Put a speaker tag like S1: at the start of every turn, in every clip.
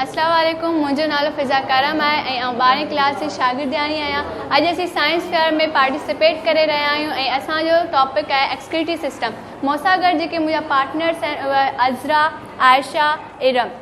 S1: اسلام عليڪم منهنجو نالو فضا ڪرم آهي ۽ آئون ٻارهين ڪلاس جي شاگردياڻي آهيان. اڄ اسين سائنس فيئر ۾ پارٽيسپيٽ ڪري رهيا آهيون ۽ اسان جو ٽاپڪ آهي ايڪسڪريٽري سسٽم. مون سان گڏ جيڪي منهنجا پارٽنرس آهن اهي عذرا، عائشه، ارم.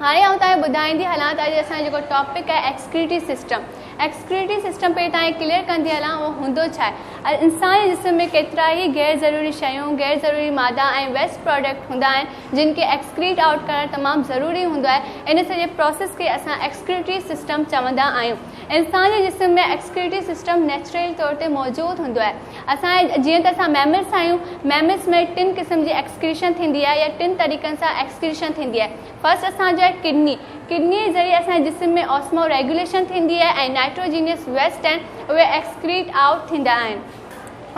S1: هاڻي آئون توهان کي ٻڌائيندي هلان ته اڄ اسان جو جيڪو ٽاپڪ آهي ايڪسڪريٽري سسٽم. ايڪسڪريٽري سسٽم پهرين توهان کي ڪليئر ڪندي هلان اهو هوندو ڇا آهي. انسان جي جسم ۾ ڪيترا ئي غير ضروري شيون، غير ضروري مادا ۽ ويسٽ پراڊڪٽ هوندا آهن جن کي ايڪسڪريٽ آئوٽ ڪرڻ تمام ضروري هوندو آهي. ان سڄي پروسيس کي اسان ايڪسڪريٽري سسٽم چوندا آهيون. انسان جي جسم ۾ ايڪسڪريٽري سسٽم نيچرلي طور تي موجود هوندو آهي. اسان جيئن ته اسان ميملس آهيون، ميملس ۾ ٽن قسم جي ايڪسڪريشن ٿيندي آهي يا ٽن طريقن سان ايڪسڪريشن ٿيندي آهي. فرسٽ اسان جو آهي ڪڊني، ڪڊني جي ذريعي اسان جي جسم ۾ اوسمو ريگيوليشن ٿيندي آهي ۽ نائٽروجينيس ويسٽ آهن اهي ايڪسڪريٽ آئوٽ ٿيندا آهن.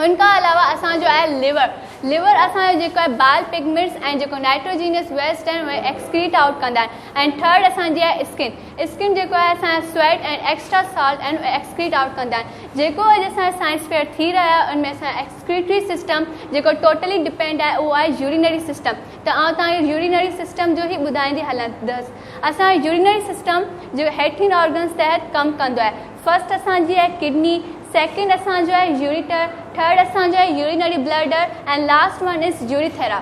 S1: ان کان علاوه اسان جو آهي ليور، ليور اسان جو جيڪو آهي بائل پگمينٽس ۽ جيڪو نائٽروجينيس ويسٽ آهن اهي ايڪسڪريٽ آئوٽ ڪندا آهن ۽ ٿرڊ اسان جي آهي اسڪن، اسڪن جيڪو آهي اسان جا سويٽ ۽ ايڪسٽرا سالٽ آهن اهي ايڪسڪريٽ آئوٽ ڪندا آهن. جيڪو اڄ اسان جو سائنس فيئر ٿي رهيو آهي ان ۾ اسان جو ايڪسڪريٽري سسٽم جيڪو ٽوٽلي ڊپينڊ آهي اهو آهي يورينري سسٽم. ته آئون توهان کي يورينري سسٽم جو ئي ٻڌائيندي هلندس. اسان جو يورينري سسٽم جو هيٺين آرگنز تحت ڪم ڪندو آهي. فرسٽ اسان جي آهي ڪڊني، سيڪنڊ اسان جو آهي يوريٽر، ٿرڊ اسان جو آهي urinary bladder ۽ last one is urethra.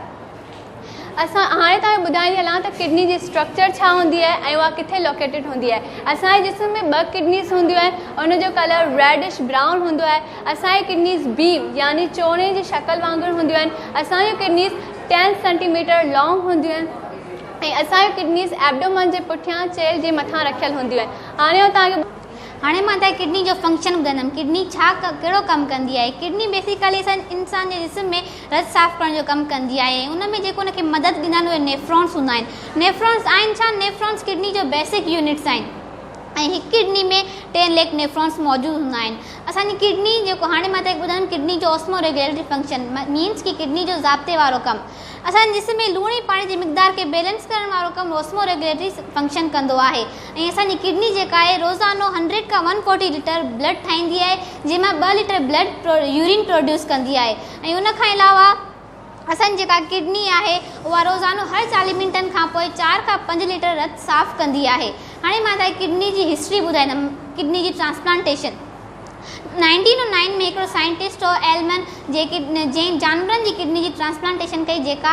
S1: اسان هاڻي توهان کي ٻڌائيندي هلان ته ڪڊني جي اسٽرڪچر ڇا هوندي آهي ۽ اها ڪٿي لوڪيٽيڊ هوندي آهي. اسان جي جسم ۾ ٻه ڪڊنيز هونديون آهن ان جو ڪلر ريڊش برائون هوندو آهي. اسان جي ڪڊنيز بيم يعني چوڻي جي شڪل وانگر هونديون آهن. اسان جون ڪڊنيز ٽين سينٽي ميٽر لانگ هونديون آهن ۽ اسان جون ڪڊنيز ايبڊومن جي پٺيان چيلهه جي مٿان رکيل هونديون آهن. هاڻي آئون توهان کي.
S2: هاڻي مان توهان کي ڪڊني جو فنڪشن ٻڌائيندم ڪڊني ڇا ڪهڙو ڪم ڪندي آهي ڪڊني بيسيڪلي اسان انسان جي جسم ۾ رت صاف ڪرڻ جو ڪم ڪندي آهي ۽ ان ۾ جيڪو ان کي مدد ڏيندا آهن اهي نيفرونس هوندا آهن نيفرونس آهن ڇا نيفرونس ڪڊني جو بيسڪ يونٽس آهن ۽ هڪ ڪڊني ۾ ٽين ليک نيفرونس موجود هوندا آهن اسان جي ڪڊني جيڪو هاڻي مان توهان کي ٻڌايم ڪڊني جو اوسمو ريگيوليٽري فنڪشن مينس ڪي ڪڊني جو ضابطي وارو ڪم اسان جي جسم ۾ لوڻ ۽ پاڻي جي مقدار کي بيلنس ڪرڻ وارو ڪم اوسمو ريگيوليٽري فنڪشن ڪندو آهي ۽ اسان جي ڪڊني جيڪا آهي روزانو هنڊريڊ کان ون فورٽي ليٽر بلڊ ٺاهيندي آهي جنهن مان ٻه ليٽر بلڊ يورين پروڊيوس ڪندي آهي ۽ ان کان علاوه اسان جي جيڪا ڪڊني آهي اها روزانو هر چاليهه منٽن کان پوء چار کان پنج ليٽر رت صاف ڪندي آهي. هاڻي مان توهان کي ڪڊني جي هسٽري ٻڌائيندم ڪڊني جي ٽرانسپلانٽيشن 1909 ۾ هڪڙو سائنٽسٽ هو ايلمن جيڪي جنهن جانورن جي ڪڊني جي ٽرانسپلانٽيشن ڪئي جيڪا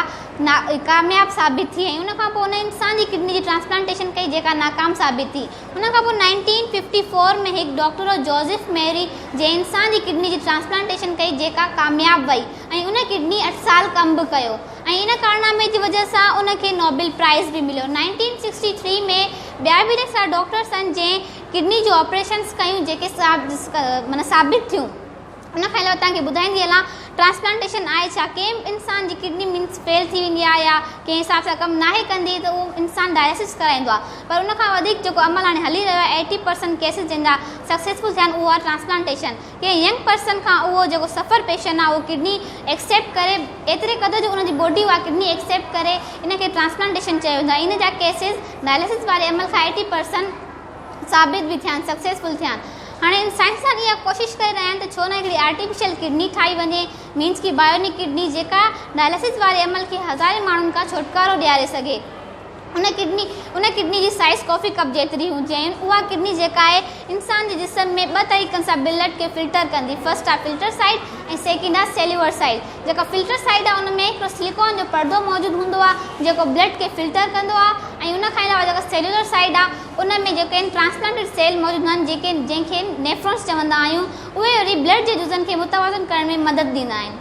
S2: ڪامياب ثابت ٿي ۽ ان کان پوء ان انسان جي ڪڊني جي ٽرانسپلانٽيشن ڪئي جيڪا ناڪام ثابت ٿي ان کان پوء 1954 ۾ هڪ ڊاڪٽر هو جوزف ميري جنهن انسان جي ڪڊني جي ٽرانسپلانٽيشن ڪئي جيڪا ڪامياب وئي ۽ ان ڪڊني اٺ سال ڪم به ڪيو ۽ ان ڪارنامي جي وجه سان ان کي نوبل پرائز به مليو. 1963 ۾ ٻيا به اهڙا ڊاڪٽرس آهن جنهن ڪڊني جون آپريشنس ڪيون جيڪي معنيٰ ثابت ٿيون. ان کان علاوه توهان کي ٻڌائيندي هلان ٽرانسپلانٽيشن آهي ڇا؟ ڪنهن به انسان جي ڪڊني مينس فيل ٿي ويندي آهي يا ڪنهن حساب سان ڪم ناهي ڪندي ته اهو انسان ڊائلسس ڪرائيندو آهي پر ان کان وڌيڪ جيڪو عمل هاڻي هلي رهيو آهي ايٽي پرسنٽ ڪيسز جنهن جا سڪسيسفل ٿيا آهن اهو آهي ٽرانسپلانٽيشن. ڪنهن ينگ پرسن کان اهو جيڪو سفر پيشن آهي اهو ڪڊني ايڪسيپٽ ڪري ايتري قدر جو ان جي باڊي اها ڪڊني ايڪسيپٽ ڪري ان کي ٽرانسپلانٽيشن چيو ويندو آهي ان جا ڪيسز ڊائلسس واري عمل کان ايٽي پرسنٽ ثابت به ٿيا آهن سڪسيسفل ٿيا آهن هاڻي سائنسدان اها ڪوشش ڪري رهيا آهن ته ڇو نه هڪڙي آرٽيفيشل ڪڊني ٺاهي وڃي مينس ڪي بايونڪ ڪڊني جيڪا ڊائلسس واري عمل کي هزارين ماڻهن کان ڇوٽڪارو ڏياري سگهي. ان ڪڊني ان ڪڊني جي سائيز ڪافي ڪپ جيتري هوندي آهي اها ڪڊني جيڪا آهي انسان جي جسم ۾ ٻه طريقن سان بلڊ کي فلٽر ڪندي فرسٽ آهي فلٽر سائيڊ ۽ سيڪنڊ آهي سيليور سائيڊ جيڪا فلٽر سائيڊ آهي ان ۾ هڪڙو سليڪون جو پردو موجود هوندو آهي جيڪو بلڊ کي فلٽر ڪندو آهي ۽ ان کان علاوه جيڪا سيلولر سائيڊ آهي ان ۾ جيڪي آهن ٽرانسپلانٽيڊ سيل موجود هوندا آهن جيڪي جنهن کي نيفرونس چوندا آهيون اهي وري بلڊ جي جزن کي متوازن ڪرڻ ۾ مدد ڏيندا آهن.